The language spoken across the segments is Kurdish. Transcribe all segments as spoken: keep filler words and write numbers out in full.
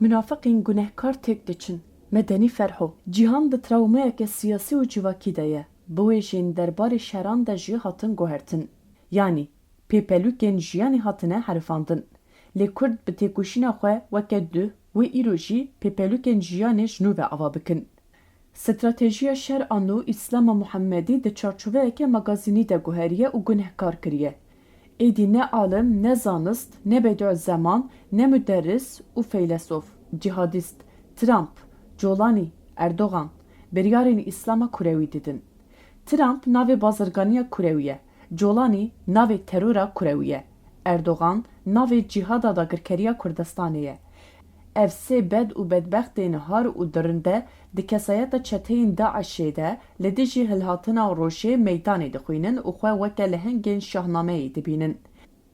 Munafiqên gunehkar têk diçin. Medenî Ferho, cîhan di trawmayeke siyasî û civakî de ye. Bi wê jî derbarê şeran de jî hatin guhertin. Yanî, pêpelûkên jiyanê hatine herifandin. Lê Kurd bi têkoşîna xwe weke duh wê îro jî pêpelûkên jiyanê ji nû ve ava bikin. Stratejiya şer a nû Îslama Muhemmedî di çarçoveyeke magazînî de guheriye û gunehkar kiriye. Êdî ne alim, ne zanist, ne bedû zeman, ne muderris û feylesof, cîhadîst, Trump, Colanî, Erdogan, biryarên Îslama kurewî didin. Trump navê bazirganiya kurewî ye, Colanî navê terora kurewî ye, Erdogan navê cîhada dagirkeriya Kurdistanê ye. Ev sê bed û bedbextên har û dirinde di kesayeta çeteyên DAIŞ'ê de li dijî hilhatina rojê meydanê dixwînin û xwe weke lehengên şahnameyê dibînin.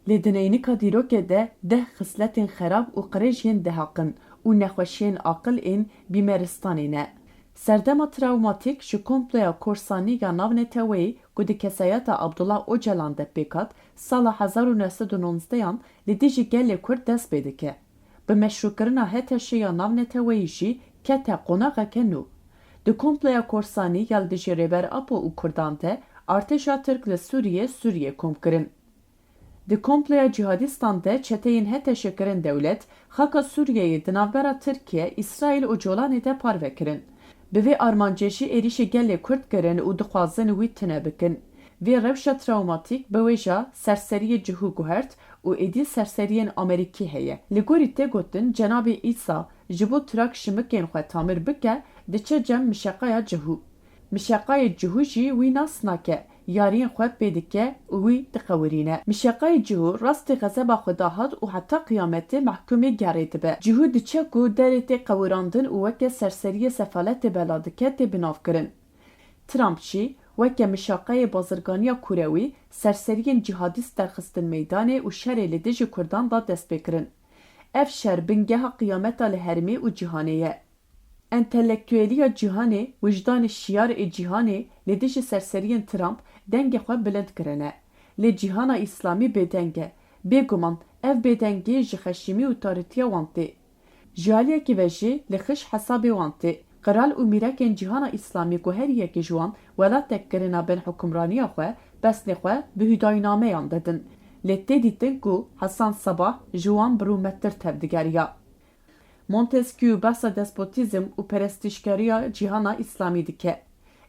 Lê di neynika dîrokê de deh xisletên xerab û qirêj yên dihaqin û nexweşiyên aqil ên bîmeristanê ne. Serdema trawmatîk ji komploya korsanî ya navneteweyî ku di kesayeta Abdullah Ocalan de pêk hat, sala hezar û neh sed û nonzdehan li dijî gelê Kurd dest pê dike. Bi meşrûkirina HTŞ'ê ya navneteweyî jî kete qonaxeke nû. Di komploya korsanî ya li dijî Rêber Apo û Kurdan de artêşa Tirk li Sûriyê, Sûriyê kom kirin. Di komploya cîhadîstan de çeteyên HTŞ'ê kirin dewlet, xaka Sûriyeyê di navbera Tirkiye, Îsraîl û Colanê de parve kirin. Bi vê armancê jî êrîşê gelê Kurd kirin û dixwazin wî tune bikin. Vê rewşa trawmatîk bi wêja serseriyê Cihû guhert û êdî serseriyên Amerîkî heye. Li gorî tê gotin, Cenabê Îsa ji bo Trak şimikên xwe tamir bike, diçe cem mişeqaya Cihû. Mişeqayê Cihû jî wî nas nake, yariyên xwe pê dike û wî diqewirîne. Mişeqayê Cihû rastî xezeba Xweda hat û heta qiyametê mehkumê gerê dibe. Cihû diçe ku derê tê qewirandin û weke serseriyê sefaletê bela dike tê binavkirin. Trump jî weke mişaqeyê bazirganiya kurewî serseriyên cîhadîst derxistin meydanê û şerê li dijî Kurdan da destpêkirin. Ev şer bingeha qiyameta li herêmê û cîhanê ye. Entelektueliya cîhanê, wijdanê şiyar ê cîhanê li dijî serseriyên Trump dengê xwe bilind kirine. Lê cîhana Îslamî bêdeng e. Bêguman ev bêdengî ji xeşîmî û tarîtiya wan tê. Ji aliyekî ve jî li xij hesabê wan tê. Qral û mîrekên cîhana Îslamî ku her yekî ji wan welatek kirina bin hukimraniya xwe, pesnê xwe bi hudaynameyan didin. Lê tê dîtin ku Hasan Sabah ji wan bi rûmettir tevdigeriya. Montesquieu behsa despotîzm û perestîşkariya cîhana Îslamî dike.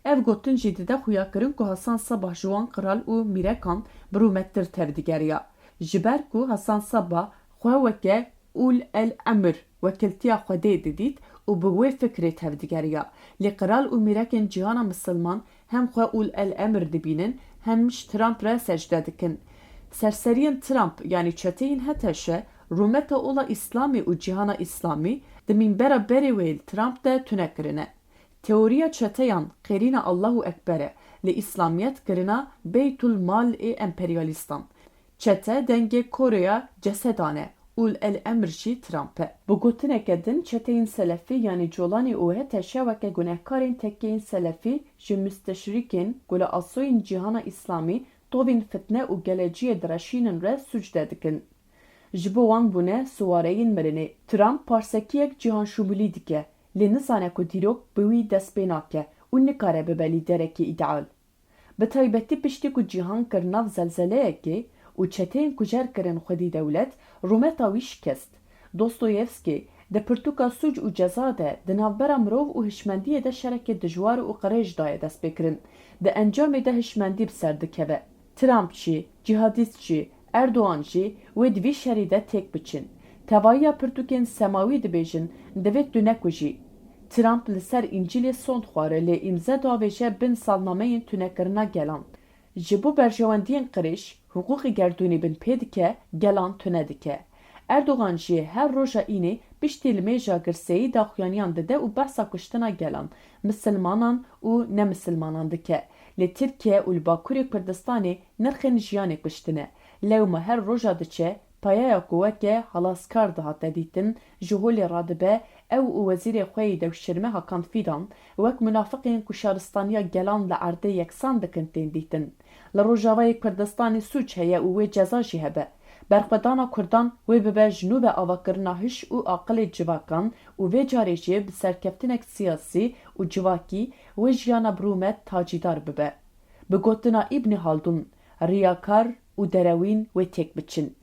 Ev gotin jî dide xuyakirin ku Hasan Sabah ji wan qral û mîrekan bi rûmettir tevdigeriya. Ji ber ku Hasan Sabah xwe weke Ul el Emir, wekiltiya Xwedê didît û bi wê fikrê tevdigeriya. Lê qral û mîrekên cîhana misilman hem xwe Ul el Emir dibînin, hem ji Trump re secde dikin. Serseriyên Trump, yanî çeteyên HTŞ, rûmeta ola Îslamê û cîhana Îslamî di mînbera berê wê li Trump de tune kirine. Teoriya çeteyan qêrîna Allahu Ekber e, li Îslamiyet kirina Beytul Mal ê emperyalîstan. Çete dengê Koreya cesedan e, Ul el Emr jî Trump e. Bi gotineke din, çeteyên selefî, yanî Colanî û HTŞ weke gunehkarên tekkeyên selefî ji musteşrîkên ku li asoyên cîhana Îslamî tovên fitne û geleciyê direşînin re sûc de dikin. Ji bo wan bûne siwareyên mirinê. Trump parsekiyek cîhanşumulî dike, lê nizane ku dîrok bi wî dest pê nake û nikare bibe lîderekî îdeal. Bi taybetî piştî ku cîhan kir nav zelzeleyekê û çeteyên kujer kirin xwedî dewlet, rûmeta wî şikest. Dostoyevskî di pirtûka Sûc û Ceza de di navbera mirov û hişmendiyê de şerekê dijwar û qirêj daye destpêkirin. Di encamê de hişmendî bi ser dikeve. Trump jî, cîhadîst jî, Erdogan jî wê di vî şerî de têk biçin. Tevahiya pirtûkên semawî dibêjin, divê tu nekujî. Trump li ser Încîlê sond xware lê îmze davêje bin salnameyên tunekirina gelan. Ji bo berjewendiyên qirêj, hiqûqê gerdûnî binpê dike, gelan tune dike. Erdogan jî her roja înê piştî limêja girseyî daxuyaniyan dide û behsa kuştina gelan, misilmanan û nemisilmanan dike. Li Tirkiye û li Bakurê Kurdistanê nirxên jiyanê kuştine. Lewma her roja diçe, payaya ku weke halaskar dihate dîtin, ji holê radibe, ew û wezîrê xwe yê dewşirme Hakan Fîdan, wek munafiqên ku şaristaniya gelan li erdê yeksan dikin, tên dîtin. Li Rojavayê Kurdistanê sûc heye û wê ceza jî hebe. Berxwedana Kurdan wê bibe ji nû ve avakirina hiş û aqilê civakan û vê carê jî bi serkeftinek siyasî û civakî wê jiyana bi rûmet tacîdar bibe. Bi gotina Îbnî Haldûn, riyakar û derewîn wê têk biçin.